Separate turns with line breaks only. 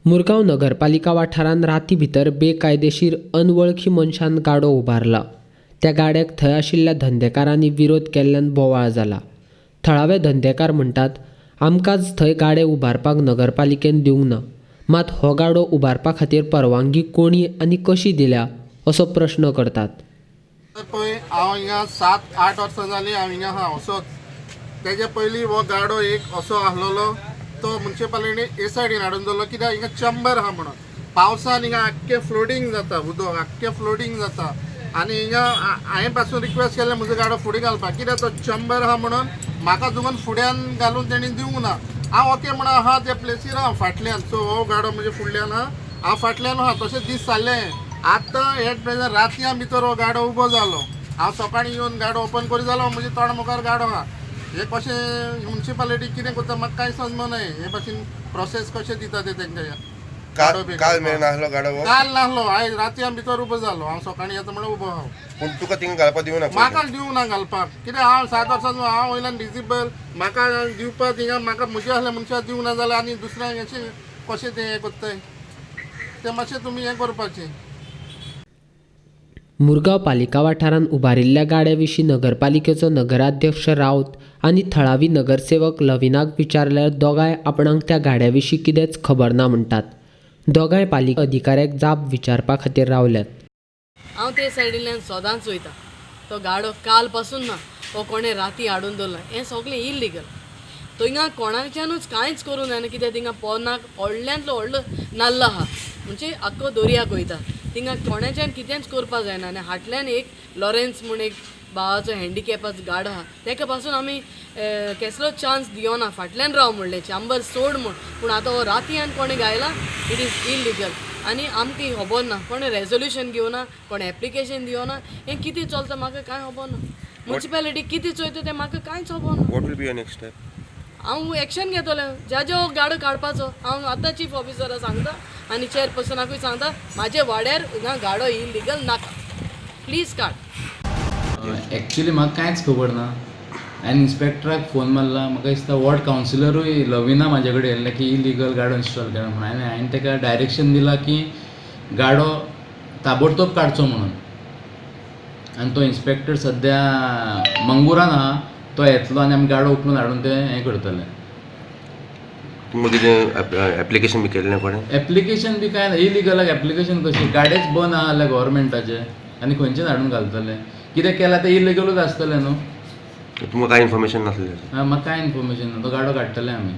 मुरगांव नगरपालिका वाठारांत राती भितर बेकायदेशीर अनवळखी मनशान गाडो उबारला. त्या गाड्याक थंय आशिल्ल्या धंदेकारांनी विरोध केल्ल्यान बोवाळ जाला. थळावे धंदेकार म्हणटात, आमकांच थंय गाडे उबारपाक नगरपालिकेन दिवंक ना, मात हो गाडो उबारपा खातीर परवानगी कोणी आनी कशी दिल्या असो प्रश्न करतात.
पळय, हांव हिंगा 7-8 वर्सां जालीं हांव हिंगा आहा असोच. तेजे पयलीं हो गाडो एक असो आसलेलो, तो मुन्सिपालिटीन ए सायडीन हाडून दवरलो, कित्याक हिंगा चंबर आहा म्हणून. पावसान हिंगा आख्खें फ्लोडींग जाता, उदक आख्खें फ्लोडींग जाता. आनी हिंगा हांवें पासून रिक्वेस्ट केल्लें म्हजो गाडो फुडें घालपाक, कित्याक तो चंबर आहा म्हणून म्हाका जुगून फुड्यान घालून तेणी दिवंक ना. हांव ओके म्हणून आहा त्या प्लेसीर हांव फाटल्यान, सो हो गाडो म्हजे फुडल्यान आहा, हांव फाटल्यान आहा. तशें दीस जाल्ले. आतां एट प्रेजंट रातयां भितर हो गाडो उबो जालो. हांव सकाळीं येवन गाडो ओपन करी जालो, म्हजे तोंड मुखार गाडो आहा. हे कशें म्युनिसिपालिटी कितें करता म्हाका कांय समजना. हे भाशेन प्रोसेस कशें दिता ते तेंकां? गाडो बी
काल मेरेन आसलो गाडो हो?
काल नासलो, आयज रातयां भितर उबो जालो. हांव सकाळीं येता म्हणल्यार उबो आहा.
पूण तुका थिंगा घालपाक दिवना?
म्हाका दिवंक ना घालपाक, कित्याक हांव 7 वर्सां हांव वयल्यान डिजेबल. म्हाका दिवपाक थिंगा म्हाका म्हजे आसल्या मनशाक दिवंक ना जाल्यार आनी दुसऱ्यांक अशें कशें तें हें करताय तें मातशें तुमी हें करपाचें.
मुरगांव पालिका वाठारांत उबारिल्ल्या गाड्या विशीं नगरपालिकेचो नगराध्यक्ष राऊत आनी थळावी नगरसेवक लविनाक विचारल्यार दोगांय आपणाक त्या गाड्या विशीं कितेंच खबर ना म्हणटात. दोगांय पालिका अधिकाऱ्याक जाप विचारपा खातीर रावल्यात.
हांव ते सायडींतल्यान सदांच वयता. तो गाडो काल पासून ना, हो कोणें राती हाडून दवरला. हें सगळें इल्लिगल. थिंगा कोणाच्यानूच कांयच करूं जायना, कित्याक थिंगा पोरनाक व्हडल्यांतलो व्हडलो नाल्ल आहा, म्हणजे आख्खो दर्याक वयता. थिंगा कोणाच्यान कितेंच करपाक जायना. आनी हाटल्यान एक लॉरेन्स म्हूण एक भावाचो हँडिकॅपाचो गाडो आहा, तेका पासून आमी केसलोच चान्स दिवना, फाटल्यान राव म्हणलें, चांबर सोड म्हूण. पूण आतां हो रातयान कोणें गायला, it is illegal. आनी आमकां खबर ना, कोणें रेजोल्युशन घेवना, कोणें एप्लिकेशन दिवना. हें कितें चलता म्हाका कांय खबर ना. म्युनिसिपालिटी कितें चोयता तें म्हाका कांयच खबर ना.
What will be your next step?
हांव एक्शन घेतलें, ज्या हो गाडो काडपाचो. हांव आतां चीफ ऑफिसरा सांगता आनी चेअरपर्सनाकूय सांगता, म्हाजे वाड्यार हिंगा गाडो इलिगल नाका, प्लीज काड.
एक्चुली म्हाका कांयच खबर ना. हांवें इन्स्पेक्टराक फोन मारला. म्हाका दिसता वॉर्ड कावन्सिलरूय लविना म्हाजे कडेन येयल्लें की इलिगल गाडो इन्स्टॉल केला म्हणून. हांवें ताका डायरेक्शन दिलां की गाडो ताबडतोब काडचो म्हणून. आनी तो इन्स्पेक्टर सद्या मंगुरान आहा, तो येतलो आनी आमी गाडो उखलून हाडून ते हें करतले.
तुमकां कितें एप्लिकेशन बी केल्लें कोणें?
एप्लिकेशन बी कांय ना. इलिगलाक एप्लिकेशन कशी? गाडेच बंद आहा जाल्यार गव्हर्मेंटाचे आनी खंयच्यान हाडून घालतले? कितें केलां तें इलिगलूच आसतलें न्हू.
तुमकां कांय इन्फॉर्मेशन नासलें?
आं, म्हाका कांय इन्फॉर्मेशन ना. तो गाडो काडटले आमी.